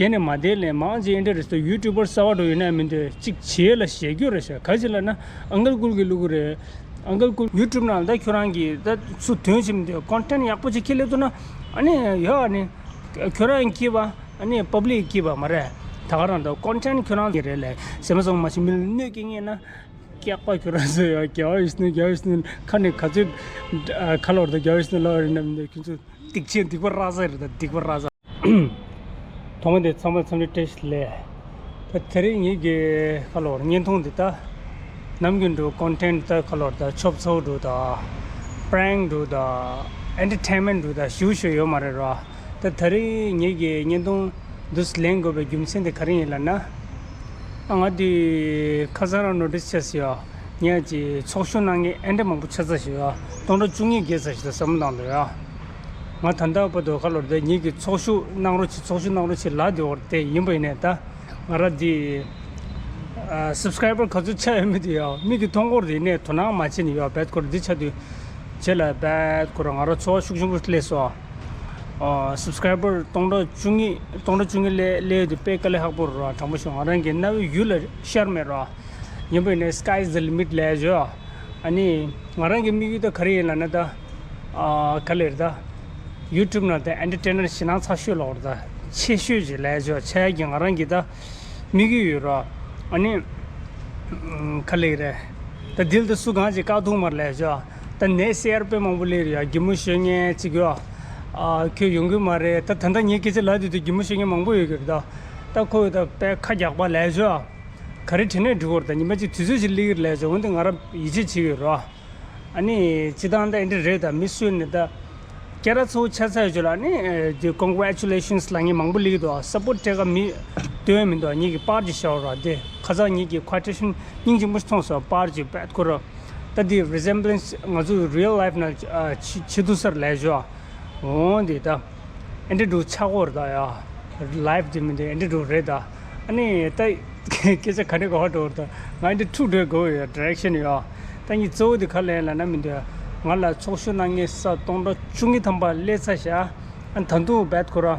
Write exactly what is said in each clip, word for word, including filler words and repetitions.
དེ་ནས་མ་བསྡད་ལས་མང་ཆེ་ཨིན་ཊར་ནེཊ་ཡུ་ཊུབ་པར་གསར་པ་འགྲོ་ཡོད་ན་མི་འདོད་ཅིག་བྱེད་ལ་ཞེད་སྐྱོ་རེད་ཤག་ག་ཅི་ལ་ན་ཨང་ཀལ་ཀུལ་གྱི་བླུག་གི་རེད། ཨང་ཀལ་ཀུལ་ཡུ་ཊུབ་ནང་ད་ཁྱོད་རང་གིས་ད་སུ་དོན་ཆེ་མི་འདོད་ཀོན་ཊེན་ཡག་པོ་ཅིག་ཁྱེར་སླེབས་ཐུབ་ན་ཨ་ནི་ཡོད་ཨ་ནི་ཁྱོད་རང་སྐྱིད་པ་ཨ་ནི་པབ་ལིག་སྐྱིད་པ་མ་རེད། ད་ག་རང་ད་ཀོན་ཊེན་ཁྱོད་རང་གི་རེད་ལས་ཟེར་མ་སོང་མ་ཤི་མི་ལ་གནོད་སྐྱེལ་ངེས་ན། སྐྱག་པ་ཁྱོད་རང་ཚོ་ཡ་རྒྱལ་བ་ཡིས་ནི་རྒྱལ་བ་ཡིས་ནི་ཁ་ནས་ག་ཚོད་ཁ་ལོར་ད་རྒྱལ་བ་ཡིས་ནི་ལོ་རེད་ནམ་ནས་ཁྱོད་ཚོ་སྡིག་ཆེན་སྡིག་པ་རག་ས་རེད་ད་སྡིག་པ་རག་ས། ཐོག་མ་དེ་ཚང་མ་འཚམས་འདྲི་བཀྲ་ཤིས་བདེ་ལེགས། ད་དེ་རིང་ངེད་ཀྱི་ཁ་ལོར་བརྙན་ཐུང་འདི་ད་ནམ་རྒྱུན་འགྲོ་ཀོན་ཊེན་ད་ཁ་ལོར་ད་ཆོབ་ཚོགས་འགྲོ་ད་པྲེང་འགྲོ་ད་ཨེན་ཊར་ཊེན་མེན་འགྲོ་ད་ཞུ་ཞུ་ཡོད་མ་རེད་ར། ད་དེ་རིང་ངེད་ཀྱི་བརྙན་ཐུང་འདུས་ལེན་དགོས་པའི་རྒྱུ་མཚན་དེ་ག་རེ་ཡིན་ལབ་ན། ང་དེ་ཁ་སང་རང་ནོ་ཊིས་བྱས་སོང་ཡ། ངས་ཀྱི་ཚོགས་ཞུགས་གནང་མཁན་ཨེ་འདྲ་མང་པོ་ཆགས་ཚར་ཞིག་ཡ། སྟོང་ཕྲག་བཅུ་གཉིས་བརྒལ་ཚར་ཞིག་ད་བསམ་བློ་བཏང་འདུག་ཡ། ང་ད་ལྟ་བར་དུ་ཁ་ལོར་དེ་ངེད་ཀྱི་ཚོགས་ཞུགས་གནང་རོགས་བྱེད་ཚོགས་ཞུགས་གནང་རོགས་བྱེད་ལབ་བསྡད་ཡོད་རེད་དེ་ཡིན་པ་ཡིན་ནའི་ད། ང་རང་འདི་སབ་སི་ཀ་རའི་བར་ག་ཚོད་ཆགས་ཡོད་མེད་དེ་ཡ་མིག་གིས་མཐོང་གི་རེད་ནས་དོ་སྣང་མ་བྱས་ནས་ཡ་བེད་ཁོ་ར་འདི་ཆགས་དུས་བྱས་ལ་བེད་ཁོ་ར་ང་རང་ཚོར་བ་ཤུགས་ཆེན་པོ་སླེབས་སོང་། སབ་སི་ཀ་རའི་བར་སྟོང་ཕྲག་བཅུ་གཉིས་སྟོང་ཕྲག་བཅུ་གཉིས་སླེབས་སླེབས་ཡོད་དུས་དཔེ་དཀའ་ལས་ཁག་པོ་རེད་ར། དྲང་པོ་ཞུ་ང་རང་གི་གནའ་བོའི་ཡུལ་ལ་ཤར་མེད་ར། ཡིན་པ་ཡིན་ནའི་sky is the limit ལབ་ཡ་ཅིག་ཡོད། ཨ་ནི་ང་རང་གི་དམིགས་ཡུལ་ད་ག་རེ་ཡིན་ལབ་ན་ད། ཨ་ག་ལེར་ད། ཡུ་ཊུབ་ནང་དེ་ཨེན་ཊར་ཊེན་ནར་ཞེད་སྣང་ཚ་ཤོས་ལོག་རེད་ད། ཆེ་ཤོས་ཅིག་ལབ་ཡ་ཅིག་ཡོད་ཆ་ཡ་གི་ང་རང་གི་ད། དམིགས་ཡུལ་ཡོད་ར། ཨ་ནི། ཨམ། ག་ལེར་རེད། ད་དེ་ལ་ད་སུ་གང་ཅིག་བཀག་ཐུབ་མ་རེད་ལབ་ཡ་ཅིག་ཡོད། ད་ནས་སེ་ཡར་དཔེ་མང་པོ་སླེབས་རེད་ཡ་གད་མོ་ཤོར་མཁན་ཅིག་ཡོད། ཨ་ཁྱོད་ཡོང་གི་མ་རེད་ད་ད་ལྟ་ངའི་སྐད་ཆ་ལབ་དུས་དེ་གད་མོ་ཤོར་མཁན་མང་པོ་ཡོད་གི་རེད་ད། ད་ཁོ་ཡོད་ད་དཔེ་ཁ་རྒྱག་པ་ལབ་ཡ་ཅིག་ཡོད། ག་རེ་དྲན་ནས་འགྲིག་གོ་རེད་ད་ཉི་མ་གཅིག་དུས་ཚོད་ཅིག་སླེབས་ཀྱི་རེད་ལབ་ཡ་ཅིག་འོན་ཏེ་ང་རང་ཡིད་ཆེས་བྱེད་ཀྱི་ཡོད་ར། ཨ་ནི་སྤྱིར་བཏང་ད་འདི་འདྲ་རེད་ད་མི་སུ་ནི་ད། སྐད་གྲགས་ཚ་པོ་ཆགས་ཚར་ཡོད་ཅོག་ལ་ཨ་ནི་དེ་ཀོང་གི་རེ་ཅུ་ལེ་ཤན་སི་ལབ་མཁན་མང་པོ་སླེབས་ཀྱི་འདུག་ཨ། སབ་པོར་ཊི་སྤྲད་ག་མི་སྟོན་མི་འདུག་ཨ། ངེད་ཀྱི་པར་ཅིག་ཤར་བ་ར་དེ་ཁ་སང་ངེད་ཀྱི་ཁོ་ཊེ་ཤན་སྙིང་རྗེ་མོ་ཞིག་མཐོང་སོང་པར་ཅིག་བེད་ཁོ་ར། ད་དེ་རི་སེམ་བྷ་ལན་སི་ང་ཚོ་རི་ཡལ་ལའིཕ་ནང་ཨ་ཆེ་ཆེ་ཐུག་ས་རེད་ལབ་ཡ་ཅིག་ཡོད། འོང་དེ་ད། ཨེ་འདྲ་འདྲ་ཆགས་ཀྱི་ཡོད་རེད་ད་ཡ། ལའིཕ་དེ་མི་འདུག་ཨེ་འདྲ་འདྲ་རེད་ད། ཨ་ནི་ད་སྐད་ཆ་ག་འདྲ་གོ་བ་འགྲོ་རེད་ད། ང་ཨེ་འདྲ་འཁྲུག་འགྲོ་དགོས་ཡོད་ཌི་རེག་ཤན་ཡོད། ད་ངས་གཙོ་བོ་དེ་ག་ལབ་ལབ་ན་མི་འདུག་ང་ལ་ཚོགས་ཞུགས་གནང་མཁན་ས་སྟོང་ཕྲག་བཅུ་གཉིས་ཐམ་པ་སླེབས་ཚར་ཤག་ཨ་ད་དུང་བེད་ཁོ་ར་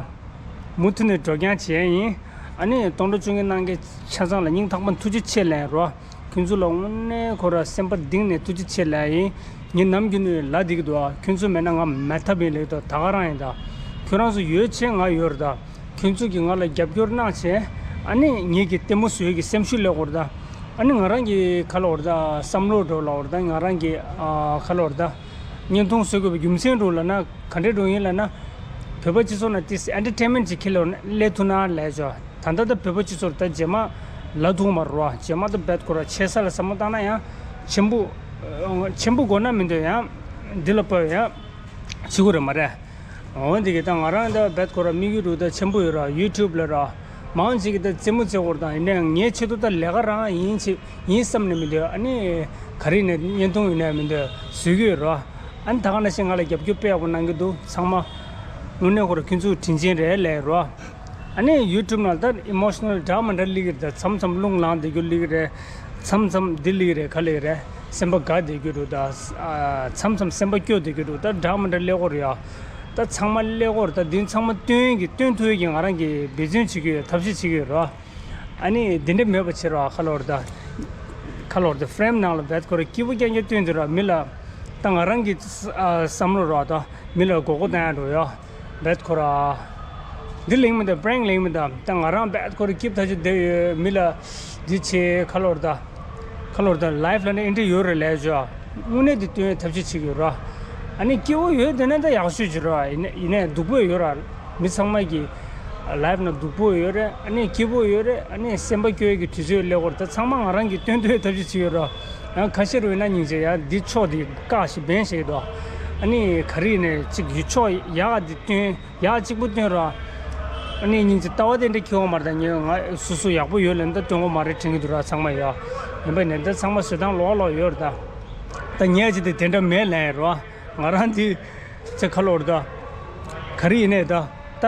མུ་མཐུད་ནས་འགྲོ་རྐྱང་བྱས་ཡིན། ཨ་ནི་སྟོང་ཕྲག་བཅུ་གཉིས་གནང་མཁན་ཆ་ཚང་ལ་སྙིང་ཐག་པ་ཐུགས་རྗེ་ཆེ་ལབ་རོགས། ཁྱོད་ཚོ་ལ་དངོས་གནས་ཁོ་ར་སེམས་པ་གཏིང་ནས་ཐུགས་རྗེ་ཆེ་ལབ་ཡིན། ངས་ནམ་རྒྱུན་ནས་ལབ་བསྡད་ཀྱི་འདུག་ཨ། ཁྱོད་ཚོ་མེད་ན་ང་མེད་ཐབས་ཡིན་ལབ་ཀྱི་འདུག་ད་ག་རང་ཡིན་ད། ཁྱོད་རང་ཚོ་ཡོད་ཚེ་ང་ཡོད་རེད་ད། ཁྱོད་ཚོ་གིས་ང་ལ་རྒྱབ་སྐྱོར་གནང་བྱས། ཨ་ནི་ངེད་ཀྱི་ལྟད་མོ་བཟོ་ཡས་ཀྱི་སེམས་ཤུགས་སླེབས་ཀྱི་ཡོད་རེད་ད། ཨ་ནི་ང་རང་གི་ག་ལབ་དགོས་རེད་ད་བསམ་བློ་འགྲོ་ལབ་དགོས་རེད་ད་ང་རང་གི་ཨ་ག་ལབ་དགོས་རེད་ད། བརྙན་ཐུང་བཟོ་དགོས་པའི་རྒྱུ་མཚན་འགྲོ་ལབ་ན་ག་འདྲས་འགྲོ་ཡིན་ལབ་ན། བོད་པ་སྤྱི་ཚོགས་ནང་ཏིས་ཨེན་ཊར་ཊེན་མེན་ཊི་ཅིག་ཁྱེར་ལ་སླེབས་ཐུབ་ན་ལབ་ཡ་ཅིག་ད་ལྟ་ད་བོད་པ་སྤྱི་ཚོགས་ད་རྗེས་མ་ལབ་ཐུབ་མ་རེད་བ། རྗེས་མ་ད་བེད་ཁོ་ར་ཆེ་ས་ལ་བསམ་བློ་བཏང་ན་ཡང་ཆེན་པོ། ཆེན་པོ་དགོས་ན་མི་འདོད་ཡང་འདི་ལ་བབས་ཡང་བྱེད་དགོས་རེད་མ་རེད། འོ་འདི་གི་ད་ང་རང་ད་བེད་ཁོ་ར་དམིགས་ཡུལ་རུ་ད་ཆེན་པོ་ཡོད་ར་ཡུ་ཊུབ་ལ་ར། མང་ཆེ་གི་ད་རྩེད་མོ་རྩེ་དགོས་རེད་ད་ཡིན་ནའང་ངའི་ཆེད་དུ་ད་ལས་ཀ་རང་ཡིན་ཆེ་ཡིན་བསམ་ནས་མི་འདོད་ཨ་ནི་ག་རེ་ནས་བརྙན་ཐུང་ཡིན་ནའི་མི་འདོད་བཟོས་ཀྱི་ཡོད་ར། ཨ་ནི་ད་ག་ནང་བཞིན་ང་ལ་རྒྱབ་སྐྱོར་དཔེ་ཡག་པོ་གནང་གི་འདུག་ཚང་མ། དངོས་གནས་ཁོ་ར་ཁྱོད་ཚོ་དྲིན་ཆེན་རེད་ལབ་རོགས། ཨ་ནི་ཡུ་ཊུབ་ནང་ད་ཨི་མོ་ཤི་ནལ་འདྲ་མི་འདྲ་སླེབས་ཀྱི་རེད་ད། མཚམས་མཚམས་རླུང་ལངས་བསྡད་རྒྱུ་སླེབས་ཀྱི་རེད། མཚམས་མཚམས་འདི་སླེབས་ཀྱི་རེད་ག་སླེབས་ཀྱི་རེད། སེམས་པ་དགའ་བསྡད་རྒྱུ་འདུག་ད། མཚམས་མཚམས་སེམས་པ་སྐྱོ་བསྡད་རྒྱུ་འདུག་ད་འདྲ་མི་འདྲ་སླེབས་ཀྱི་རེད་ཡ། ད་ཚང་མ་སླེབས་ཀྱི་རེད་ད། འདི་ཚང་མ་སྟོན་གྱི་སྟོན་ཐུབ་ཡས་ཀྱི་ང་རང་གིས་འབད་བརྩོན་བྱེད་ཀྱི་ཡོད། ཐབས་ཤེས་བྱེད་ཀྱི་ཡོད་རོགས། ཨ་ནི་འདི་འདྲ་མེད་པ་བྱེད་རོགས་ཁ་ལོར་ད། ཁ་ལོར་ད་ཧྥི་རེམ་ནང་ལ་བེད་ཁོ་ར་སྐྱིད་པོ་རྐྱང་རྐྱང་སྟོན་དུས་ར་མི་ལ། ད་ང་རང་གི་བསམ་བློ་རོགས་ད་མི་ལ་མགོ་སྐོར་བཏང་ཡ་འགྲོ་ཡོད། བེད་ཁོ་ར། འདི་ལེགས་མི་འདུག་པྲེང་ལེགས་མི་འདུག་ད་ང་རང་བེད་ཁོ་ར་སྐྱིད་པོ་ཐག་ཆོད་བསྡད་ཡོད་མི་ལ། འདི་བྱེད་ཁ་ལོར་ད། ཁ་ལོར་ད་ལའིབ་ལ་ནི་ཨེ་འདྲ་ཡོད་རེད་ལས་བྱོས། དངོས་གནས་འདི་སྟོན་ཐབས་ཤེས་བྱེད་ཀྱི་ཡོད་ར། ཨ་ནི་སྐྱིད་པོ་ཡོད་དེ་ནས་ད་ཡག་ཤོས་བྱེད་ར་ཡིན་ནས་ཡིན་ནས་སྡུག་པོ་ཡོད་ར། མི་ཚང་མ་གི་ལའིབ་ནང་སྡུག་པོ་ཡོད་རེད། ཨ་ནི་སྐྱིད་པོ་ཡོད་རེད། ཨ་ནི་སེམས་པ་སྐྱོ་ཡས་ཀྱི་དུས་ཚོད་སླེབས་ཀྱི་རེད། ད་ཚང་མ་ང་རང་གིས་སྟོན་ཐུབ་ཡས་ཐབས་ཤེས་བྱེད་ཀྱི་ཡོད་ར། ཡང་ཁ་ཤས་རུ་ཡིན་ན་སྙིང་རྗེ་ཡ་འདི་ཕྱོགས་འདི་བཀག་ཞིག་བེན་བྱེད་ཀྱི་འདུག་ཨ་ནི་ག་རེ་ཡིན་ནས་གཅིག་གི་ཕྱོགས་ཡག་འདི་སྟོན་ཡག་གཅིག་པུ་སྟོན་ར། ཨ་ནི་སྙིང་རྗེ་ལྟ་བ་དེ་འདྲ་ཁྱེར་ཡོང་མ་རེད། ད་ངས་ང་སོ་སོ་ཡག་པོ་ཡོད་ལབ་ད་སྟོན་གྱི་མ་རེད་དྲན་གྱི་འདུག་ར་ཚང་མ་ཡ། ཡིན་པ་ནས་ད་ཚང་མ་བཟོད་སྟངས་ལོག་ལོག་ཡོད་རེད་ད། ད་ངས་ཅི་དེ་དེ་འདྲ་མེད་ལབ་ཡ་ར། ང་རང་འདི་ཚེ་ཁ་ལོ་རེད་ད། ག་རེ་ཡིན་ནས་ད། ད་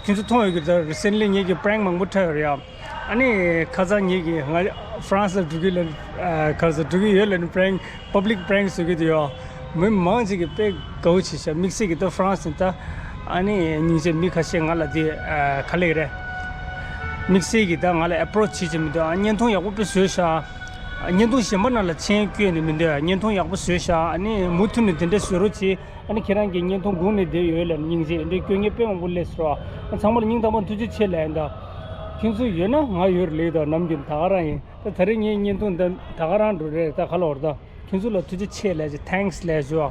ཁྱོད་ཚོ་མཐོང་ཡོད་ཀྱི་རེད་ད། རི་སེན་ལི་ངེད་ཀྱི་པྲེང་མང་པོ་འཁྲབ་ཡོད་རེད་ཡ། ཨ་ནི་ཁ་སང་ངེད་ཀྱི་ང་ཧྥ་རན་སི་ལ་འགྲོ་གི་ལ་ཨ་ག་ས་འགྲོ་གི་ཡོད་ལ་ནི་པྲེང་པབ་ལིག་པྲེང་བཟོ་གི་འདུག་ཡ། མི་མང་ཅིག་གིས་དཔེ་དགའ་བོ་བྱས་ཤག་དམིགས་བསལ་གྱི་ད་ཧྥ་རན་སི་ནས་ད། ཨ་ནི་སྙིང་རྗེ་མི་ཁ་ཤས་ང་ལ་དེ་ཨ་ག་ལེ་རེད། དམིགས་བསལ་གྱིས་ད་ང་ལ་ཨེ་པོ་རོ་ཆི་བྱེད་ཀྱི་མི་འདུག་ཨ། བརྙན་ཐུང་ཡག་པོ་དཔེ་བཟོས་ཤག་བརྙན་ཐུང་གཞན་པ་ནང་ལ་མཆན་བཀོད་ནས་མི་འདུག་བརྙན་ཐུང་ཡག་པོ་བཟོས་ཤག་ཨ་ནི་མུ་མཐུད་ནས་དེ་འདྲ་བཟོ་རོགས་གྱིས། ཨ་ནི་ཁྱེད་རང་གིས་བརྙན་ཐུང་སྒུག་ནས་བསྡད་ཡོད་ལབ་ནས་སྙིང་རྗེ། འདི་སྐྱོན་ངས་དཔེ་མང་པོ་སླེབས་སོང་། ཨ། ཚང་མ་ལ་སྙིང་ཐག་པ་ཐུགས་རྗེ་ཆེ་ལབ་ཡིན། ད་ཁྱོད་ཚོ་ཡོད་ན་ང་ཡོད་རེད་ལབ་ཡོད། ད་ནམ་རྒྱུན་ད་ག་རང་ཡིན། ད་ད་རེས་ངའི་བརྙན་ཐུང་འདི་ད་ག་རང་འགྲོ་རེད། ད་ག་ལ་བར་ད། ཁྱོད་ཚོ་ལ་ཐུགས་རྗེ་ཆེ་ལབ་ཅིག thanks ལབ་ཞུ།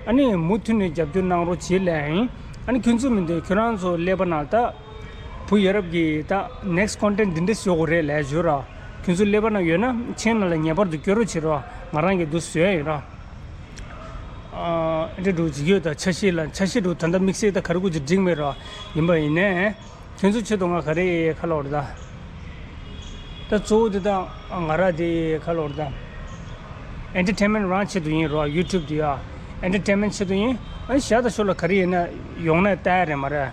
ཨ་ནི་མུ་མཐུད་ནས་རྒྱབ་སྐྱོར་གནང་རོགས་བྱེད་ལབ་ཡིན། ཨ་ནི་ཁྱོད་ཚོ་མི་འདུག་ཁྱོད་རང་ཚོ་ཀླད་པ་ནང་ད་བུ་ཡ་རབས་ཀྱི་ད་next content འདི་འདྲ་བཟོ་དགོས་རེད་ལབ་ཞུ་ར། ཁྱོད་ཚོ་ཀླད་པ་ནང་ཡོད་ན་མཆན་ནང་ལ་ངེས་པར་དུ་བསྐྱོན་རོགས་བྱེད་རོགས། ང་རང་གིས་འདུག་བཟོས་ཡིན་ར། ཨ། འདྲ་འདུག་ཇི་ཡོད་ད་ཆ་ཤས་ལ་ཆ་ཤས་འདུག་ད་ལྟ་དམིགས་བསལ་ད་ག་རེ་དགོས་ཀྱི་འགྲིག་མེད་ར། ཡིན་པ་ཡིན་ནའི། ཁྱོད་ཚོ་ཆེད་དུ་ང་ག་རེ་ཁ་ལོ་རེད་ད། ད་གཙོ་བོ་དེ་དང་ང་ར་དེ་ཁ་ལོ་རེད་ད། entertainment རང་ཆེད་དུ་ཡིན་རོ། YouTube དེ་ཡ་entertainment ཆེད་དུ་ཡིན། ཨ་ནི་ཞག་དང་ཞོར་ལ་ག་རེ་ཡིན་ན་ཡོང་ན་ལྟ་ཡ་རེད་མ་རེད།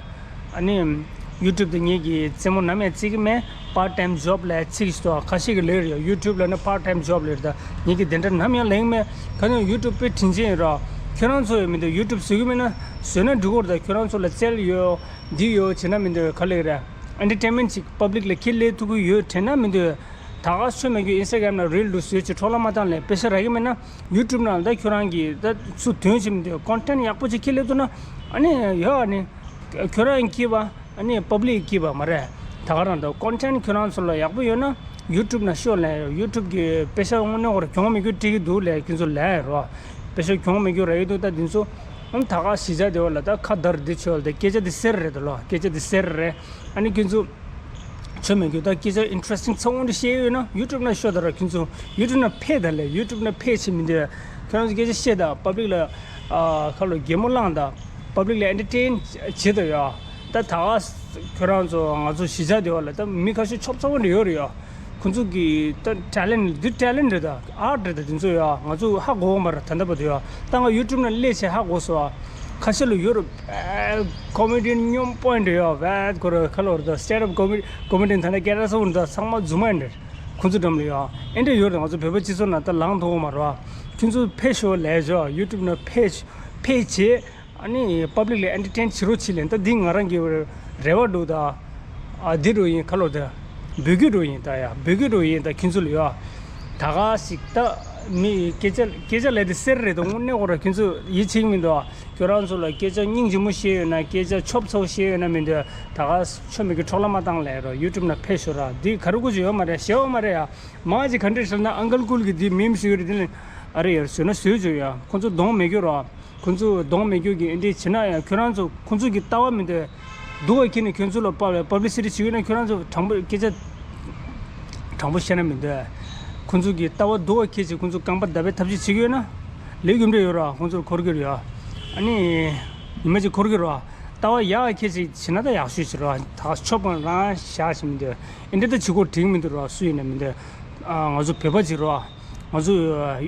ཨ་ནི་YouTube དེ་ངེད་ཀྱི་རྩེད་མོ་ནམ་ཡང་རྩེ་གི་མེད། part time job ལ་རྩེ་གི་ཞིག་ད། ཁ་ཤས་ཀྱི་ལས་རེད་ཡ། YouTube ལ་ནི་part time job ལས་རེད་ད། ངེད་ཀྱི་དེ་འདྲ་ནམ་ཡང་ལེན་གི་མེད། ཁ་སང་YouTube དཔེ་དྲིན་ཆེན་ཡིན་རོ། ཁྱོད་རང་ཚོ་ཡོད་མི་འདུག YouTube བཟོ་གི་མེད་ན་བཟོས་ན་འགྲིག་གི་རེད་ད། ཁྱོད་རང་ཚོ་ལ་རྩལ་ཡོད། འདི་ཡོད་བྱས་ན་མི་འདོད་ག་ལེགས་རེད། entertainment ཅིག་public ལ་ཁྱེད་ལས་ཐུབ་ཀྱི་ཡོད་དྲན་ན་མི་འདོད། ད་ག་ཆོ་མེད་རྒྱུ་Instagram ལ་reel འདུག་བཟོས་ཅིག་འཕྲོ་བརླག་མ་བཏང་ལས་པེ་ས་རག་གི་མེད་ན། YouTube ནང་ད་ཁྱོད་རང་གིས་ད་ཚུར་དོན་བྱེད་མི་འདོད། content ཡག་པོ་ཅིག་ཁྱེད་ལས་ཐུབ་ན་ཨ་ནི་ཡོད། ཨ་ནི་ཁྱོད་རང་སྐྱིད་པ། ཨ་ནི་public སྐྱིད་པ་མ་རེད། ད་ག་རང་ད་content ཁྱོད་རང་ཚོ་ལ་ཡག་པོ་ཡོད་ན་YouTube ནང་ཤོག་ལས། YouTube གི་པེ་ས་དངོས་གནས་ཁོ་ར་གྱོང་མེད་རྒྱུ་སྤྲད་ཀྱི་འདུག་ལས་ཁྱོད་ཚོ་ལས་རོ། པེ་ས་གྱོང་མེད་རྒྱུ་རག་གི་འདུག་ད་འདི་ཚོ་ཨ་ནི་ད་ག་གཞིས་ཆགས་དེ་བ་ལ་ད་ཁ་བརྡ་འདི་ཆོ་ལ་ད་སྐད་ཆ་འདི་གསེར་རེད་ད་ལོ། སྐད་ཆ་འདི་གསེར་རེད། ཨ་ནི་ཁྱོད་ཚོ་ཆོ་མེད་རྒྱུ་ད་སྐད་ཆ་interesting ཚ་བོ་འདི་བཤད་ཡོད་ན་YouTube ནང་ཤོག་ད་ར། ཁྱོད་ཚོ་YouTube ནང་ཕེབས་ད་ལས། YouTube ནང་ཕེབས་བྱེད་མི་འདོད། ཁྱོད་རང་ཚོ་སྐད་ཆ་བཤད་ད། public ལ་ཨ་ཁ་ལོ་གད་མོ་བླངས་ད། public ལ་entertain བྱེད་ད་ཡ། ད་ད་ག་ཁྱོད་རང་ཚོ་ང་ཚོ་གཞིས་ཆགས་དེ་བ་ལ་ད་མི་ཁ་ཤས་ཆོབ་ཚ་བོ་འདྲ་ཡོད་རེད་ཡ། ཁོང་ཚོ་གི་ད་talent འདི་talent རེད་ད། art རེད་ད། དེ་ཚོ་ཡ་ང་ཚོ་ཧ་གོ་བ་མ་རེད། ད་ལྟ་བར་དུ་ཡ་ད་ང་YouTube ནང་སླེབས་བྱས་ཧ་གོ་སོང་ཨ། ཁ་ཤས་ལ་ཡོད་རེད། comedian སྨྱོན་པོ་འདྲ་ཡ། བད་ཁོ་ར་ཁ་ལོ་རེད་ད། stand up comedy comedian ད་ནི་སྐད་གྲགས་ཚ་བོ་འདྲ། ཚང་མ་རྫུན་མ་འདྲ། ཁོང་ཚོ་འགྲམ་ལ་ཡ་ཨེ་འདྲ་ཡོད་རེད། ང་ཚོ་བོད་པ་སྤྱི་ཚོགས་ནང་ད་ལངས་ཐུབ་ཀྱི་མ་རེད་བ། ཁྱོད་ཚོ་ཕེབས་ཤོག་ལབ་ཤོག YouTube ནང་ཕེབས་ཕེབས་བྱས། ཨ་ནི་public ལ་entertain བྱེད་རོགས་བྱེད་ལབ། ད་འདི་ང་རང་གི་རེ་བ་འདུག་ད། ཨ་འདི་འདྲ་ཡིན་ཁ་ལོ་ད། འབོད་སྐུལ་འདྲ་ཡིན་ད་ཡ། འབོད་སྐུལ་འདྲ་ཡིན་ད་ཁྱོད་ཚོ་ལ་ཡ། ད་ག་ཞིག་ད་མི་སྐད་ཆ་སྐད་ཆ་ལབ་དེ་གསེར་རེད་ད། དངོས་གནས་ཁོ་ར་ཁྱོད་ཚོ་ཡིད་ཆེས་མི་འདུག་ཁྱོད་རང་ཚོ་ལ་སྐད་ཆ་སྙིང་རྗེ་མོ་བཤད་ཡོད་ན། སྐད་ཆ་ཆོབ་ཚ་བོ་བཤད་ཡོད་ན་མི་འདོད། ད་ག་ཆོ་མེད་རྒྱུ་འཕྲོ་བརླག་མ་བཏང་ལབ་རོ། YouTube ནང་ཕེབས་ཤོག་ར། འདི་ག་རེ་དགོས་ཀྱི་ཡོད་མ་རེད། ཞེ་པོ་མ་རེད་ཡ། མང་ཆེ་ག་འདྲས་ཤེས་ན་ཨང་ཀལ་ཀུལ་གི་འདི་མིམ་ཞིག་ཡོད་རེད། འདི་ནི་ཨ་རེ་ཡར་བཟོས་ན་བཟོས་བྱོས་ཡ། ཁོང་ཚོ་གདོང་མེད་རྒྱུ་ར། ཁོང་ཚོ་གདོང་མེད་རྒྱུ་གི་ཨེ་འདྲས་བྱེད་ན་ཡང་ཁྱོད་རང་ཚོ་ཁོང་ཚོ་གི་ལྟ་བ་མི་འདོད། སྡུག་པ་ཁྱེར་ནས་ཁྱོད་ཚོ་ལ་པ་publicity བྱེད་ཡོད་ན་ཁྱོད་རང་ཚོ་དྲང་པོ་སྐད་ཆ་དྲང་པོ་བཤད་ན་མི་འདོད། ཁོང་ཚོ་གི་ལྟ་བ་སྡུག་པ་ཁྱེར་བྱས་ཁོང་ཚོ་རྐང་པ་བརྡབ་པའི་ཐབས་ཤེས་བྱེད་ཀྱི་ཡོད་ན་ལས་རྒྱུ་འབྲས་ཡོད་ར། ཁོང་ཚོར་འཁོར་གྱི་རེད་ཡ། ཨ་ནི་ཉི་མ་གཅིག་འཁོར་གྱི་རེད་བ། ལྟ་བ་ཡག་ཁྱེར་བྱས་བྱེད་ན་ད་ཡག་ཤོས་བྱེད་ར། ད་ཆོབ་གང་རང་བཞག་བྱེད་མི་འདོད། ཨེ་འདྲས་ད་བྱེད་སྒོ་འགྲིག་མི་འདུག་ར། སུ་ཡིན་ན་མི་འདོད། ང་ཚོ་བོད་པ་ཅིག་ར། ང་ཚོ་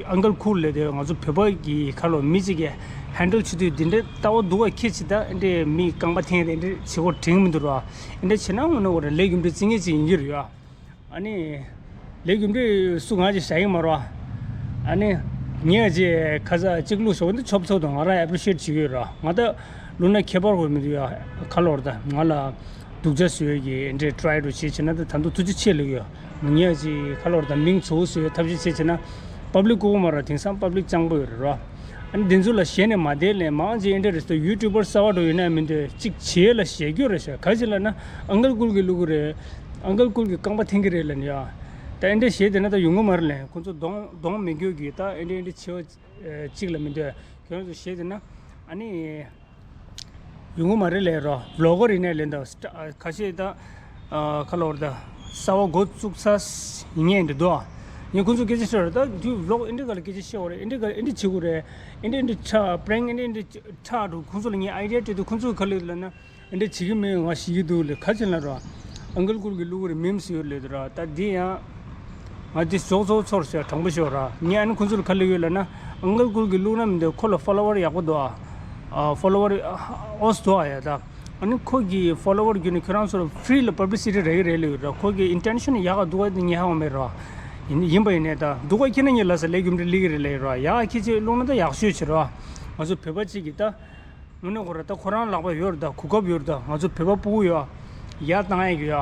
ཨང་ཀལ་ཀུལ་ལབ་དེ་ང་ཚོ་བོད་པ་གི་ཁ་ལོ་མི་གཅིག་གིས་handle བྱེད་དུས་འདི་འདྲའི་ལྟ་བ་སྡུག་པ་ཁྱེར་བྱས་ད་འདི་འདྲའི་མི་རྐང་པ་འཐེན་རེད། འདི་འདྲའི་བྱེད་སྒོ་འགྲིག་མི་འདུག་ར། འདི་འདྲ་བྱེད་ན་དངོས་གནས་ཁོ་རང་ལས་རྒྱུ་འབྲས་བརྩི་མཁན་ཅིག་ཡིན་གྱི་རེད་ཡ། ཨ་ནི་ལས་རྒྱུ་འབྲས་སུ་ང་ཅིག་བཞག་གི་མ་རེད་བ། ཨ་ནི་ངས་ཅིག་ཁ་ས་གཅིག་བླུགས་ཞོག་འདི་ཆོབ་ཚོགས་དང་ང་རང་appreciate བྱེད་ཀྱི་ཡོད་ར། ང་ད་བླུགས་ན་ཁྱད་པར་དགོས་མི་འདུག་ཡ། ཁ་ལོ་ར་ད་ང་ལ་སྡུག་ཅག་བཟོ་ཡས་ཀྱི་འདྲའི་try འདྲ་བྱེད་བྱེད་ན་ད་ད་དུང་ཐུགས་རྗེ་ཆེ་ལབ་ཡོད། ངས་ཅིག་ཁ་ལོ་ར་ད་མིང་ཚོ་བཟོ་ཡས་ཐབས་ཤེས་བྱེད་བྱེད་ན་public བཀུག་མ་ར། དེང་སང་public སྤྱང་པོ་ཡོད་རེད་ར། ཨ་ནི་འདི་ཚོ་ལ་ཞེད་ནས་མ་བསྡད་ལས་མང་ཆེ་ཨེ་འདྲ་རེད་ཟེར། YouTuber གསར་པ་འདྲ་ཡོད་ན་མི་འདོད། ཅིག་བྱེད་ལ་ཞེད་རྒྱུ་རེད་ཤག་ག་ཅི་ལབ་ན་ཨང་ཀལ་ཀུལ་གྱིས་བླུག་གི་རེད། ཨང་ཀལ་ཀུལ་གྱིས་རྐང་པ་འཐེན་གྱི་རེད་ལབ་ནས་ཡ། ད་ཨེ་འདྲ་ཞེད་བསྡད་ན་ད་ཡོང་གི་མ་རེད་ལས། ཁོང་ཚོ་གདོང་གདོང་མི་འགྱོད་ཀྱི་ད་ཨེ་འདྲ་ཨེ་འདྲ་བྱེད་པ་ཅིག་ལ་མི་འདོད། ཁྱོད་རང་ཚོ་ཞེད་བསྡད་ན་ཨ་ནི། ཡོང་གི་མ་རེད་ལས་རོ། vlogger ཡིན་ནའི་ལས་འདུག་ཁ་ཤས་ད་ཁ་ལོ་ར་ད་གསར་པ་འགོ་བཙུགས་ཚར་ཡིན་ངེས་འདྲ་འདུག་ངས་ཁོང་ཚོ་སྐད་ཆ་བཤད་ར། ད་དུས་vlog ཨེ་འདྲ་ག་ལ་སྐད་ཆ་བཤད་པ་རེད། ཨེ་འདྲ་ག་ལ་ཨེ་འདྲ་བྱེད་དགོས་རེད། ཨེ་འདྲ་ཨེ་འདྲ་ཁྲག prank ཨེ་འདྲ་ཨེ་འདྲ་ཁྲག་འགྲོ། ཁོང་ཚོ་ལ་ངས་idea སྤྲད་དུས་ཁོང་ཚོ་ག་ལ་ལབ་ན་ཨེ་འདྲ་བྱེད་ཀྱི་མེད། ང་ཤི་གི་འདུག་ལས། ག་ཅི་ལབ་ར། ཨང་ཀལ་ཀུལ་གྱིས་བླུག་གི་རེད། མིམ་ཡོད་ལབ་འདུག་ར། ད་འདི་ཡང་ང་འདི་ཞོག་ཚོགས་ཚོར་ཟེར་དྲང་པོ་ཤོད་ར། ངས་ཨ་ནི་ཁོང་ཚོ་ལ་ག་ལབ་ཡོད་ལབ་ན་ཨང་ཀལ་ཀུལ་གྱིས་བླུག་ན་མི་འདོད། ཁོ་ལ་follower ཡག་པོ་འདུག་ཨ། follower ཨོས་འདུག་ཨ་ཡ། ད་ཨ་ནི་ཁོ་གི་follower བརྒྱུད་ནས་ཁྱོད་རང་ཚོར་free ལ་publicity རག་གི་རེད་ལབ་ཡོད་ར། ཁོ་གི་intention ཡག་ག་སྡུག་ག་དེ་ངས་ཧ་གོ་མེད་ར། ཡིན་ཡིན་པ་ཡིན་ནའི་ད་སྡུག་ག་ཁྱེར་ན་ངས་ལབ་ས་ལས་རྒྱུ་འབྲས་སླེབས་ཀྱི་རེད་ལབ་ཡོད་ར། ཡག་ག་ཁྱེར་ཅིག་བླུག་ན་ད་ཡག་ཤོས་བྱེད་ར། ང་ཚོ་བོད་པ་གཅིག་གིས་ད། དངོས་གནས་ཁོ་ར་ད་ཁོ་རང་ལག་པ་ཡོད་རེད། ད་གོ་སྐབས་ཡོད་རེད། ད་ང་ཚོ་བོད་པ་ཕྲུ་གུ་ཡོད་ཡ་བཏང་ཡ་གི་ཡ།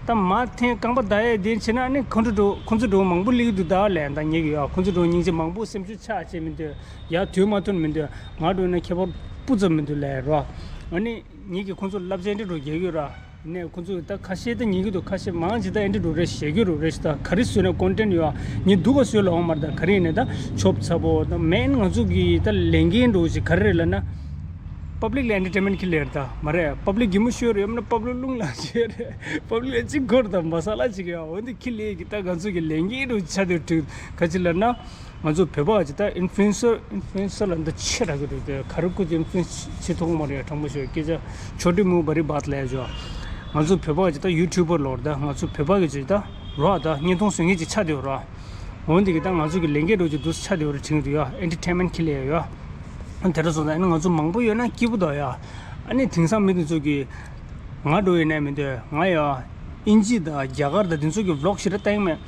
ད་མ་ཐེངས་རྐང་པ་བརྡབ་ཡས་དེ་བྱས་ན་ཨ་ནི་ཁོང་ཚོ་འགྲོ་ཁོང་ཚོ་འགྲོ་མང་པོ་སླེབས་ཀྱི་འདུག་ད་ལས་ད་ཉེ་གི་ཡོད། ཁོང་ཚོ་འགྲོ་སྙིང་རྗེ་མང་པོ་སེམས་ཤུགས་ཆག་བྱེད་མི་འདོད། ཡར་དུས་མ་ཐོན་མི་འདོད། ང་འགྲོ་ན་ཁྱད་པར་སྤུ་ཙམ་མི་འདུག་ལས་རོ། ཨ་ནི་ཉིད་ཀྱིས་ཁོང་ཚོ་བསླབ་བྱ་འདི་འགྲོ་རྒྱག་གི་ར། ནས་ཁོང་ཚོ་ད་ཁ་ཤས་ད་ཉན་གྱི་འདུག་ཁ་ཤས་མང་ཆེ་ད་ཨེ་འདྲ་འགྲོ་རེད་བཤད་ཀྱི་རུ་རེད་ཤི། ད་ག་རེ་བཟོས་ན་ཀོན་ཊེན་ཡོད་ཨ། ཉིད་སྡུག་ག་བཟོས་ལ་འོང་མར་ད་ག་རེ་ཡིན་ནས་ད་ཆོབ་ཚ་པོ་ད་མེན་ང་ཚོ་གི་ད་ལས་འགན་འགྲོ་ཞིག་ག་རེ་རེད་ལབ་ན། པབ་ལིག་ལ་ཨེན་ཊར་ཊེན་མེན་ཊི་ཁྱེར་ལེ་རེད་ད་མ་རེད། པབ་ལིག་གི་མུ་ཤོར་ཡོད་མ་ན་པབ་ལིག་རླུང་ལ་བྱེད་རེད། པབ་ལིག་ལ་གཅིག་འཁོར་ད་མ་ས་ལ་གཅིག་ཡོད། འོན་ཏེ་ཁྱེར་ལེ་གི་ད་ང་ཚོ་གི་ལས་འགན་འགྲོ་ཆ་དེ་དྲུག་ག་ཅི་ལབ་ན། ང་ཚོ་བོད་པ་ཅིག་ད་ཨིན་ཕུ་ལུ་ཨེན་སར་ཨིན་ཕུ་ལུ་ཨེན་སར་ལ་འདི་ཆེ་དྲགས་ཀྱི་རེད་དེ། ག་རེ་སྐུ་ཚེ་ཨིན་ཕུ་ལུ་ཨེན་སར་བྱེད་ཐུབ་ཀྱི་མ་རེད། དྲང་པོ་ཤོད་སྐད་ཆ་ཆོ་འདྲི་མུ་བ་རི་བཱད་ལས་ཇོ། ང་ཚོ་བོད་པ་ཅིག་ད་ཡུ་ཊུབ་པར་ལོར་ད་ང་ཚོ་བོད་པ་གི་ཅིག་ད་རོ་ད་བརྙན་ཐུང་བཟོ་མཁན་ཅིག་ཆགས་བསྡད་ཡོད་རོ། འོན་ཏེ་གི་ད་ང་ཚོ་གི་ལས་འགན་འགྲོ་ཅིག་འདུག་ཆགས་བསྡད་ཡོད་རེད་དྲན་གྱི་འདུག་ཡ། ཨེན་ཊར་ཊེན་མེན་ཊི་ཁྱེར་ལེ་ཡ་ཡ། དེ་འདྲ་སོང་ཙང་ཨ་ནི་ང་ཚོ་མང་པོ་ཡོད་ན་སྐྱིད་པོ་འདུག་ཡ། ཨ་ནི་དེང་སང་མི་དེ་ཚོ་གི་ང་འགྲོ་ཡོད་ནའི་མི་འདོད། ང་ཡང་ཨིན་ཇི་དང་རྒྱ་གར་དང་དེ་ཚོ་གི་བི་ལོག་ཞེ་དྲག་བཏང་མེད།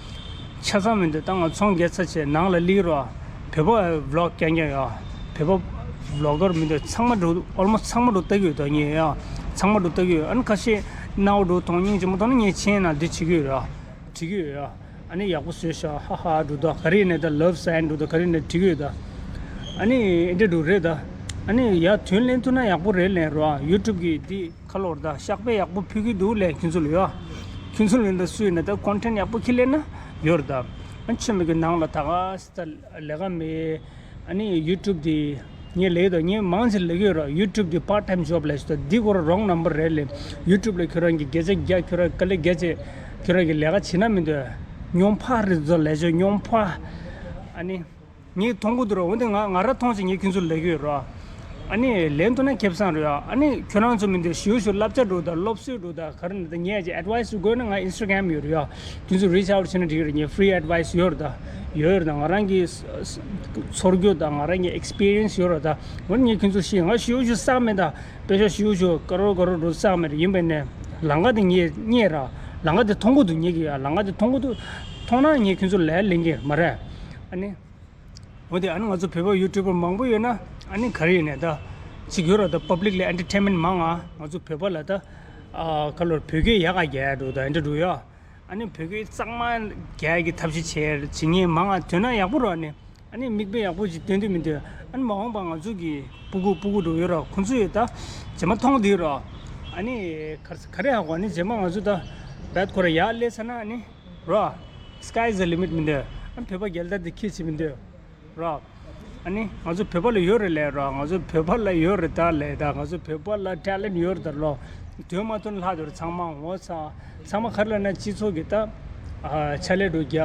ཆ་ཚང་མི་འདོད། ད་ང་ཚོང་རྒྱག་ཚར་བྱས་ནང་ལ་སླེབས་རོགས། བོད་པ་བི་ལོག་རྐྱང་རྐྱང་ཡོད། བོད་པ་བི་ལོག་གར་མི་འདོད། ཚང་མ་འགྲོ་ཨོལ་མོ་སི་ཊི་ཚང་མ་འགྲོ་ལྟ་གི་ཡོད་ད་ངས་ཡ། ཚང་མ་འགྲོ་ལྟ་གི་ཡོད། ཨ་ནི་ཁ་ཤས་སྣང་བ་འགྲོ་མཐོང་སྙིང་རྗེ་མོ་མཐོང་ན་ངས་མཆན་ནང་འདི་བྲིས་གི་ཡོད་ར། བྲིས་གི་ཡོད་ཡ། ཨ་ནི་ཡག་པོ་བཟོས་ཤག་ཧ་ཧ་འགྲོ་ད་ག་རེ་ཡིན་ནའི་ད་ལབ་སའིན་འགྲོ་ད་ག་རེ་ཡིན་ནའི་བྲིས་གི་ཡོད་ད། ཨ་ནི་ཨེ་འདྲ་འགྲོ་རེད་ད། ཨ་ནི་ཡ་དོན་ལེན་ཐུབ་ན་ཡག་པོ་རེད་ལན་ར། ཡུ་ཊུབ་གི་འདི། ཁ་ལོར་ད་ཤག་པས་ཡག་པོ་ཕུལ་གི་འདུག་ལས་ཁྱོད་ཚོ་ལ་ཡོད། ཁྱོད་ཚོ་ལ་ད་སུས་ན་ད་ཀོན་ཊེན་ཡག་པོ་ཁྱེར་ལེན་ན་ཡོད་རེད་ད། ཨ་ཆོས་མེད་གི་ནང་ལ་ད་ག་ས་ད་ལས་ཀ་མེད། ཨ་ནི་ཡུ་ཊུབ་དེ་ངས་ལས་ད་ངས་མང་ཆེ་ལས་གི་ཡོད་ར། ཡུ་ཊུབ་དེ་པར་ཊེམ་ཇོབ་ལས་ཞུ་ད་འདི་སྐོར་རོང་ནམ་བར་རེད་ལས། ཡུ་ཊུབ་ལ་ཁྱོད་རང་གི་སྐད་ཆ་རྒྱག་ཁྱོད་རང་དཀའ་ལས་རྒྱག་ཆེ་ཁྱོད་རང་གི་ལས་ཀ་བྱེད་ན་མི་འདོད། སྙོམས་ཕ་རེད་ཚོ་ལས་ཆོ་སྙོམས་ཕ། ཨ་ནི། ངས་མཐོང་གི་འདུག་ར། འོན་ཏེ་ང་ང་ར་མཐོང་ཅིག་ངས་ཁྱོད་ཚོ་ལབ་ཀྱི་ཡོད་ར། ཨ་ནི་ལན་ཐོན་ན་ཁེ་བཟང་རེད་ཨ། ཨ་ནི་ཁྱོད་རང་ཚོ་མི་འདུག་ཞུ་ཞུ་བསླབ་བྱ་འགྲོ་དང་སློབ་གསོ་འགྲོ་དང་ག་རེ་ནི་ད་ངས་ཅིག་ཨེ་ཌི་ཝའི་སི་དགོས་ན་ང་ཨིན་སི་ཊ་གྷ་རམ་ཡོད་རེད་ཡ། ཁྱོད་ཚོ་རི་ཆི་ཨའུ་ཊི་བྱས་ན་འགྲིག་གི་རེད། ངས་ཕི་རི་ཨེ་ཌི་ཝའི་སི་ཡོད་རེད་ད། ཡོད་རེད་ད། ང་རང་གི་ཚོར་རྒྱུ་དང་ང་རང་གི་ཨེག་སི་པི་རི་ཡན་སི་ཡོད་རེད་ད། འོན་ངས་ཁྱོད་ཚོ་ཤེས་ང་ཞུ་ཞུ་བསགས་མེད་ད། དཔེ་ཆ་ཞུ་ཞུ་དཀར་རོ་དཀར་རོ་འགྲོ་བསགས་མེད་རེད། ཡིན་པས་ནས་ལམ་ཁ་དེ་ངས་རྙེད་ར། ལམ་ཁ་དེ་མཐོང་གི་འདུག་ངས་ཀྱི་ཡ། ལམ་ཁ་དེ་མཐོང་གི་འདུག་མཐོང་ན་ངས་ཁྱོད་ཚོ་ལས་ལེན་གྱི་མ་རེད། ཨ་ནི། འོ་དེ་ཨ་ནི་ང་ཚོ་བོད་པ་ཡུ་ཊུབ་པར་མང་པོ་ཡོད་ན་ཨ་ནི་ག་རེ་ཡིན་ནས་ད། ཅིག་ཡོད་ར་ད་པབ་ལིག་ལ་ཨེན་ཊར་ཊེན་མེན་ཊི་མང་ང་། ང་ཚོ་བོད་པ་ལ་ད། ཨ་ཁ་ལོར་བོད་སྐད་ཡག་ག་རྒྱག་ཡ་འགྲོ་ད་ཨེ་འདྲ་འགྲོ་ཡ། ཨ་ནི་བོད་སྐད་གཙང་མ་རྒྱག་ཡ་གི་ཐབས་ཤེས་བྱེད་བྱེད་མཁན་མང་ང་། དོན་ན་ཡག་པོ་ར་ཨ་ནི། ཨ་ནི་མིག་དཔེ་ཡག་པོ་ཅིག་སྟོན་དུས་མི་འདོད། ཨ་ནི་མ་འོངས་པ་ང་ཚོ་གི་སྤུ་གུ་སྤུ་གུ་འགྲོ་ཡོད་ར་ཁོང་ཚོ་ཡོད་ད། རྗེས་མ་མཐོང་དུས་ར། ཨ་ནི་ག་ག་རེ་ཧ་གོ་ཨ་ནི་རྗེས་མ་ང་ཚོ་ད་བད་ཁོ་ར་ཡག་སླེབས་ཚར་ན་ཨ་ནི། རོ། Sky is the limit མི་འདོད། ཨ་བོད་པ་རྒྱལ་དར་དེ་འཁྱེར་བྱེད་མི་འདོད། རོ། ཨ་ནི་ང་ཚོ་བོད་པ་ལ་ཡོད་རེད་ལས་རོ། ང་ཚོ་བོད་པ་ལ་ཡོད་རེད་ད་ལས་ད། ང་ཚོ་བོད་པ་ལ་ཊེ་ལེན་ཊི་ཡོད་རེད་ད་ལོ། དོན་མ་ཐོན་ལྷག་དོར་ཚང་མ་ངོ་ཚ། ཚང་མ་ག་རེ་ལབ་ན་སྤྱི་ཚོགས་ཀྱི་ད། ཨ་ཕྱག་ལས་འགྲོ་རྒྱ།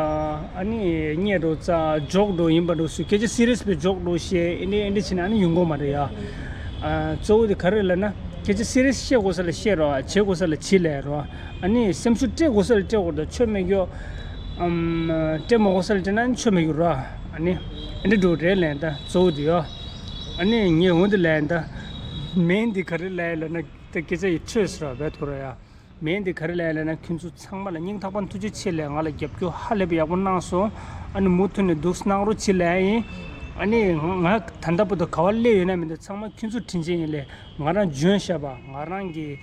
ཨ་ནི་བརྙས་འགྲོ་རྩ་ཇོག་འགྲོ་ཡིན་པ་འགྲོ་སུ་སྐད་ཆ་སི་རི་ཡས་པའི་ཇོག་འགྲོ་བཤད་ཨེ་འདྲ་ཨེ་འདྲ་བྱས་ན་ཨ་ནི་ཡོང་གི་མ་རེད་ཡ། ཨ་གཙོ་བོ་དེ་ག་རེ་ལབ་ན་སྐད་ཆ་སི་རི་ཡས་བཤད་དགོས་ས་ལ་བཤད་རོགས། བྱེད་དགོས་ས་ལ་བྱེད་ལས་རོགས། ཨ་ནི་སེམས་ཤུགས་སྤྲད་དགོས་ས་ལ་སྤྲད་དགོས་རེད། ཆོ་མེད་གི་ཡོ། ཨམ། སྤྲད་མ་དགོས་ས་ལ་སྤྲད་ན་ཆོ་མེད་གི་ར། ཨ་ནི། ཨ་འདྲ་འགྲོ་རེད་ལན་ད་གཙོ་བོ་དེ་ཡོ། ཨ་ནི་ངས་འོང་དེ་ལན་ད། མེན་དེ་ག་རེ་ལན་ལབ་ན་ད་སྐད་ཆ་ཡི་འཕྲོས་སུ་ར་བས་ཐོ་ར་ཡ། མེན་དེ་ག་རེ་ལན་ལབ་ན་ཁྱོད་ཚོ་ཚང་མ་ལ་སྙིང་ཐག་པ་ཐུགས་རྗེ་ཆེ་ལས་ང་ལ་རྒྱབ་སྐྱོར་ཧ་ལས་པ་ཡག་པོ་གནང་སོང་། ཨ་ནི་མུ་མཐུད་ནས་འདུག་གནང་རོགས་བྱེད་ལན་ཡིན། ཨ་ནི་ང་ད་ལྟ་བར་དུ་ག་བ་སླེབས་ཡོད་ན་མི་འདུག་ཚང་མ་ཁྱོད་ཚོ་དྲིན་ཆེན་ཡིན་ལས་ང་རང་འཇོན་ཤ་བ་ང་རང་གི་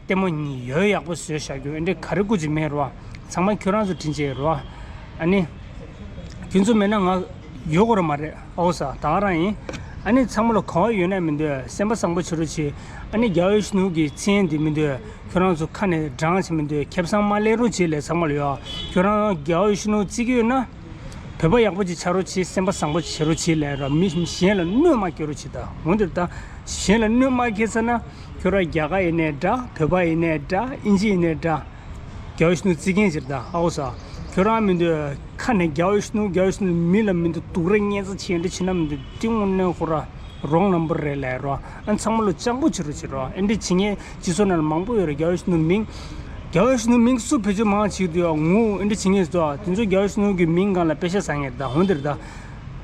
ལྟད་མོ་གཉིས་ཡོད་ཡག་པོ་བཟོས་བཞག་རྒྱུ་ཨེ་འདྲས་ག་རེ་སྐུ་མཁྱེན་མེད་རོ། ཚང་མ་ཁྱོད་རང་ཚོ་དྲིན་ཆེ་རོ། ཨ་ནི། ཁྱོད་ཚོ་མེད་ན་ང་ཡོད་དགོས་ར་མ་རེད་ཨའོ་ས་ད་ག་རང་ཡིན། ཨ་ནི་ཚང་མ་ལ་ག་བ་ཡོད་ན་མི་འདོད་སེམས་པ་བཟང་པོ་བྱེད་རོགས་བྱེད། ཨ་ནི་རྒྱལ་བའི་ཤུལ་ནུ་གི་མཚན་འདི་མི་འདོད་ཁྱོད་རང་ཚོ་ཁ་ནས་བགྲང་བྱེད་མི་འདོད་ཁེ་བཟང་མ་ལེན་རོགས་བྱེད་ལས་ཚང་མ་ལ་ཡོད། ཁྱོད་རང་རྒྱལ་བའི་ཤུལ་ནུ་བརྩི་གི་ཡོད་ན། བོད་པ་ཡག་པོ་ཅིག་ཆགས་རོགས་བྱེད། སེམས་པ་བཟང་པོ་ཅིག་བྱེད་རོགས་བྱེད་ལབ་ར། མི་གཞན་ལ་གནོད་མ་སྐྱེལ་རོགས་བྱེད་ད། འོན་ཏེ་ད་གཞན་ལ་གནོད་མ་སྐྱེལ་ས་ན་ཁྱོད་རང་རྒྱ་གར་ཡིན་ནའི་འདྲ། བོད་པ་ཡིན་ནའི་འདྲ། ཨིན་ཇི་ཡིན་ནའི་འདྲ། རྒྱལ་བའི་ཤུལ་ནུ་བརྩི་མཁན་ཅིག་རེད་ད་ཨའོ་ས། ཁྱོད་རང་མི་འདོད་ཁ་ནས་རྒྱལ་བའི་ཤུལ་ནུ་རྒྱལ་བའི་ཤུལ་ནུ་མི་ལ་མི་འདོད་སྡུག་ར་བསྙད་འཚེ་བྱེད་འདྲ་བྱེད་ན་མི་འདོད་ཏིང་ངོ་གནོད་ཁོ་ར་རོང་ནམ་པར་རེད་ལབ་ར། ཨ་ཚང་མ་ལ་སྤྱང་པོ་བྱེད་རོགས་བྱེད་རོགས། ཨེ་འདྲ་བྱེད་མཁན་སྤྱི་ཚོགས་ནང་ལ་མང་པོ་ཡོད་རེད། རྒྱལ་བའི་ཤུལ་ནུ་མིང་། རྒྱལ་བའི་ཤུལ་ནུ་མིང་སུ་བེད་སྤྱོད་མང་བྱེད་དུས་ཡང་ངུ་ཨེ་འདྲ་བྱེད་མཁན་ཟེར་དུས་དེ་ཚོ་རྒྱལ་བའི་ཤུལ་ནུ་གི་མིང་སྒང་ལ་པེ་ཤ་ཟ་མཁན་རེད་ད། འོན་ཏེ་རེད་ད།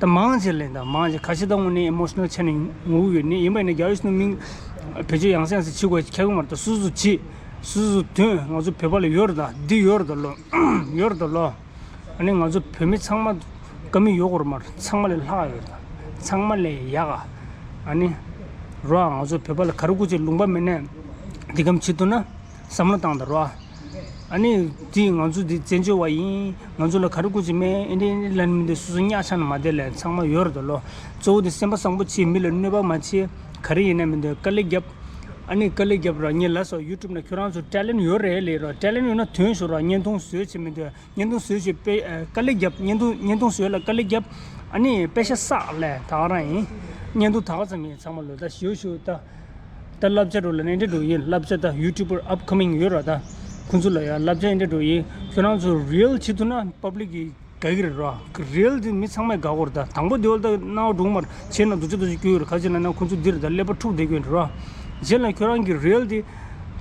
ད་མང་ཆེ་ལེན་ད་མང་ཆེ་ཁ་ཤས་ད་དངོས་གནས་ཨི་མོ་ཤི་ནལ་ཆགས་ནས་ངུ་ཡོད་ནི་ཡིན་པ་ཡིན་ན་རྒྱལ་བའི་ཤུལ་ནུ་མིང་བེད་སྤྱོད་ཡང་སེ་ཡང་སེ་བྱེད་དགོས་ཁྱད་གོ་མ་རེད་ད། སུ་སུ་བྱེད། སུ་སུ་དོན་ང་ཚོ་བོད་པ་ལ་ཡོད་རེད་ད། འདི་ཡོད་རེད་ད་ལོ། ཡོད་རེད་ད་ལོ། ཨ་ནི་ང་ཚོ་བོད་མི་ཚང་མ་དཀའ་མི་ཡོད་དགོས་རེད་མ་རེད། ཚང་མ་ལས་ལྷག་ཡོད་རེད་ད། ཚང་མ་ལས་ཡག་ག་ཨ་ནི་རོ་ང་ཚོ་བོད་པ་ལ་ག་རེ་དགོས་ཅིག་ལུང་པ་མེད་ནས་འདི་གམ་བྱེད་ཐུབ་ན་བསམ་བློ་བཏང་ད་རོ། ཨ་ནི་དེ་ང་ཚོ་འདི་བཙན་བྱོལ་བ་ཡིན། ང་ཚོ་ལ་ག་རེ་དགོས་ཀྱི་མེད། ཨེ་འདྲ་ཨེ་འདྲ་ལབ་མི་འདུག་སོ་སོ་གཉའ་ཆག་ན་མ་བསྡད་ལ་ཚང་མ་ཡོད་རེད་དོ་ལོ། གཙོ་བོ་དེ་སེམས་པ་བཟང་པོ་བྱེད། མི་ལ་གནོད་པ་མ་བྱེད། ག་རེ་ཡིན་ན་མི་འདུག་དཀའ་ལས་རྒྱབ། ཨ་ནི་དཀའ་ལས་རྒྱབ་ར། ངས་ལབ་སོང་ཡུ་ཊུབ་ན་ཁྱོད་རང་ཚོ་ཊེ་ལེན་ཡོད་རེད་ལབ་ར། ཊེ་ལེན་ཡོད་ན་ཐོན་ཤོག་ར། བརྙན་ཐུང་བཟོས་བྱེད་མི་འདུག་བརྙན་ཐུང་བཟོས་བྱེད་དཔེ་ཨ། དཀའ་ལས་རྒྱབ། བརྙན་ཐུང་བརྙན་ཐུང་བཟོས་ལ་དཀའ་ལས་རྒྱབ། ཨ་ནི་པེ་ཤ་བསགས་ལས་ད་ག་རང་ཡིན། བརྙན་ཐུང་ད་ག་ཙམ་ཡིན་ཚང་མ་ལོ་ད་ཞུ་ཞུ་ད། ད་བསླབ་བྱ་འགྲོ་ལ་ནས་འདྲ་འགྲོ་ཡིན། བསླབ་བྱ་ད་ཡུ་ཊུབ་པར་ཨབ་ཀ་མིང་ཡོད་ར། ད་ཁོང་ཚོ་ལ་ཡ་བསླབ་བྱ་འདྲ་འགྲོ་ཡིན། ཁྱོད་རང་ཚོ་རི་ཡལ་བྱེད་ཐུབ་ན་པབ་ལིག་གི་དགའ་གི་རེད་ར། རི་ཡལ་དེ་མི་ཚང་མས་དགའ་གོ་ར། ད་དང་པོ་དེ་བ་ད་སྣང་བ་འགྲོ་མར་བྱས་ན་འདུག་ཅི་འདུག་ཅི་སྐྱོ་ཡོད་ར། ཁ་ཅིག་ལ་ན་ཁོང་ཚོ་འདིར་ད་ཀླད་པ་འཁྲུག་བསྡད་ཀྱི་ཡོད་ར། རྗེས་ལ་ཁྱོད་རང་གི་རི་ཡལ་དེ་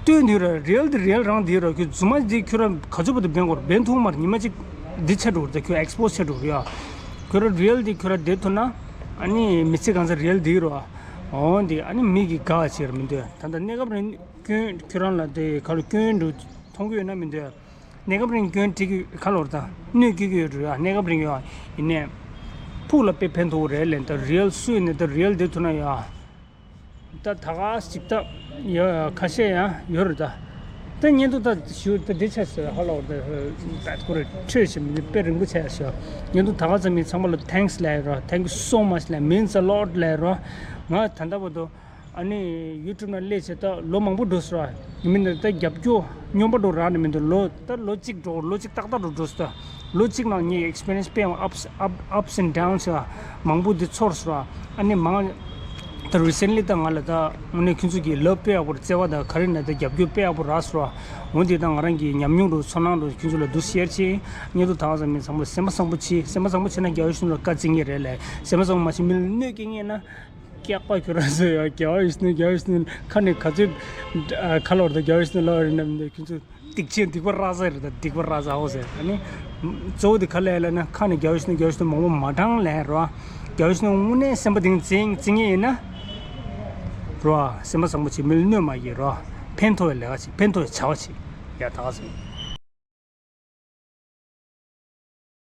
སྟོན་དུས་ར། རི་ཡལ་དེ་རི་ཡལ་རང་དེ་ར། ཁྱོད་རྫུན་མ་དེ་ཁྱོད་རང་ག་ཚོད་བར་དུ་འབེན་གོ་ར། འབེན་ཐུབ་མར་ཉི་མ་གཅིག་འདི་ཆ་འགྲོ་ར། ད་ཁྱོད་ཨེག་སི་པོ་སི་ཆ་འགྲོ་ར་ཡ། ཁྱོད་ར་རི་ཡལ་དེ་ཁྱོད་ར་བསྡད་ཐུབ་ན་ཨ་ནི་མི་ཚེ་གང་ཚ་རི་ཡལ་དེ་ར། འོ་འདི་ཨ་ནི་མི་གི་དགའ་བྱེད་ར་མི་འདོད། ད་ལྟ་གནས་སྐབས་རིང་སྐྱོན་ཁྱོད་རང་ལ་དེ་ག་ལ་སྐྱོན་འགྲོ་མཐོང་གི་ཡོད་ན་མི་འདོད། གནས་སྐབས་རིང་སྐྱོན་འཕྲད་ཀྱི་ག་ལོར་ད་གནོད་སྐྱེལ་གྱི་ཡོད་རེད་ཡ། གནས་སྐབས་རིང་ཡ་ཡིན་ནས་ཕུགས་ལ་དཔེ་ཕན་ཐོགས་རེད་ལན། ད་རི་ཡལ་སུ་ཡིན་ནས་ད་རི་ཡལ་དེ་ཐུབ་ན་ཡ། ད་ད་ག་ཞིག་ད་ཡ་ཁ་ཤས་ཡ་ཡོད་རེད་ད། ད་བརྙན་ཐུང་ད་ཞུ་ད་འདི་ཆ་ཟེར་ཧ་ལོར་ད་ད་ཁོ་རེ་འཕྲོད་བཞིན་མི་དཔེ་རིང་པོ་ཆགས་ཤག་བརྙན་ཐུང་ད་ག་ཙམ་ཡིན་ཚང་མ་ལ་thanks་ལབ་རོགས། Thank you so much་ལབ། Means a lot་ལབ་རོགས། ང་ད་ལྟ་བར་དུ། ཨ་ནི་ཡུ་ཊུབ་ནང་སླེབས་བྱས་ད་ལོ་མང་པོ་འགྲོ་སོང་ར། མི་འདི་ད་རྒྱབ་སྐྱོར་སྙོམས་པོ་འགྲོ་རག་ནི་མི་འདུག་ལོ་ད་ལོ་གཅིག་འགྲོ་ལོ་གཅིག་ཏག་ཏག་འགྲོ་འགྲོ་སོང་ད། ལོ་གཅིག་ནང་ངའི་ཨེག་སི་པི་རི་ཡན་སི་དཔེ་ཡང་ups up ups and downs་ཡ་མང་པོ་འདི་ཚོར་སོང་ར། ཨ་ནི་མང་ད་རི་སེན་ལི་ད་ང་ལ་ད་དངོས་གནས་ཁྱོད་ཚོ་གི་ལབ་དཔེ་ཡག་པོ་རེད། བརྩེ་བ་དང་ག་རེ་ན་ད་རྒྱབ་སྐྱོར་དཔེ་ཡག་པོ་རག་སོང་ར། འོ་འདི་ད་ང་རང་གི་ཉམས་མྱོང་འགྲོ་ཚོར་སྣང་འགྲོ་ཁྱོད་ཚོ་ལ་འདུག་ཤེར་བྱེད། བརྙན་ཐུང་ད་ག་ཙམ་མིན་ཚང་མ་སེམས་པ་བཟང་པོ་བྱེད། སེམས་པ་བཟང་པོ་བྱེད་ན་རྒྱལ་བ་ཡིད་བཞིན་ནོར་བུ་ལ་བཀའ་བརྩི་ངེས་རེད་ལས། སེམས་པ་བཟང་པོ་མ་བྱེད་མི་ལ་གནོད་སྐྱེལ་ངེས་ན། སྐྱག་པ་ཁྱོད་རང་ཚོ་ཡ་རྒྱལ་བ་ཡིད་བཞིན་ནོར་རྒྱལ་བ་ཡིད་བཞིན་ནོར་ཁ་ནས་ག་ཚོད་ཨ་ཁ་ལོར་དང་རྒྱལ་བ་ཡིད་བཞིན་ནོར་ལབ་རེད་ན་མི་འདུག་ཁྱོད་ཚོ་སྡིག་ཆེན་སྡིག་པ་ར་ས་རེད་ད། སྡིག་པ་ར་ས་ཨོ་ཟེར། ཨ་ནི་གཙོ་བོ་དེ་ག་ལས་ལབ་ན་ཁ་ནས་རྒྱལ་བ་ཡིད་བཞིན་ནོར་རྒྱལ་བ་ཡིད་བཞིན་ནོར་མང་པོ་མ་དྲངས་ལས་རོ། རྒྱལ་བ་ཡིད་བཞིན་ནོར་དངོས་གནས་སེམས་པ་དེ་བརྩི་བརྩི་ངེས་ཡིན་ན་རོ། སེམས་པ་བཟང་པོ་བྱེད། མི་ལ་གནོད་མ་བྱེད་རོ། ཕན་ཐོགས་པའི་ལས་ཀ་བྱེད། ཕན་ཐོགས་པའི་བྱ་བ་བྱེད་ཡ། ད་ག་ཟེར།